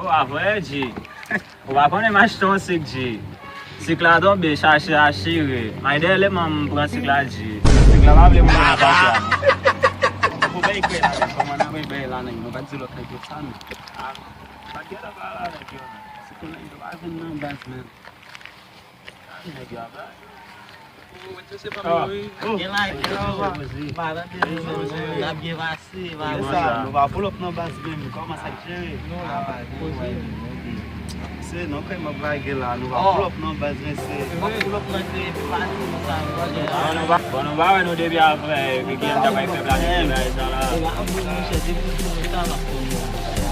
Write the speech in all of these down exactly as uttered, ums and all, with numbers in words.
Ou pa vre, G. Ou pa konnen m achte yon sik, G. Sik la tonbe, chache a chire. May dèyè lè m pran sik la, G. Sik la pa vle moun nan pase a, non. Ou bay kwè la, men kòman nan bay bay la, nèg, nou pa di lòt nèg yo sa, non. Ah, pa gen la, pa la, nèg yo. Si pou nèg yo pa vin nan baz, men. Nèg yo ap la. Gen la, gen la, pa tande nou, non, n ap byen pase, pa gen sa. Nou pa pull up nan baz menm, kòman sa k jere? Nou la, poze. Se non, kè m ap lage la, nou pa pull up nan baz, men se. Pull up nan kè, epi pase, nou sa, nou pa gen. Bon, nou pa, bon, nou pa wè nou depi aprè, epi gen ta bay fè planifye bagay sa la. E la, ap mwen, monchè, depi sou nou sa la.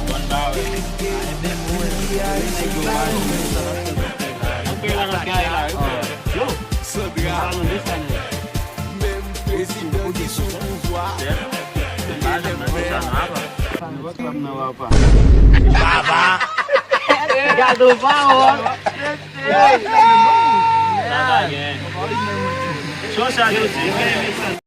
Bon, nou pa wè. Ebyen, mwen, nèg yo pa jwe, sa la, sa la. Ok, ann gade la, wi, frè. Yo, Sandra, menm prezidan ki sou pouvwa, li lève men. Baba. Gade w pawòl. Sa pa gen. Son sa yo di.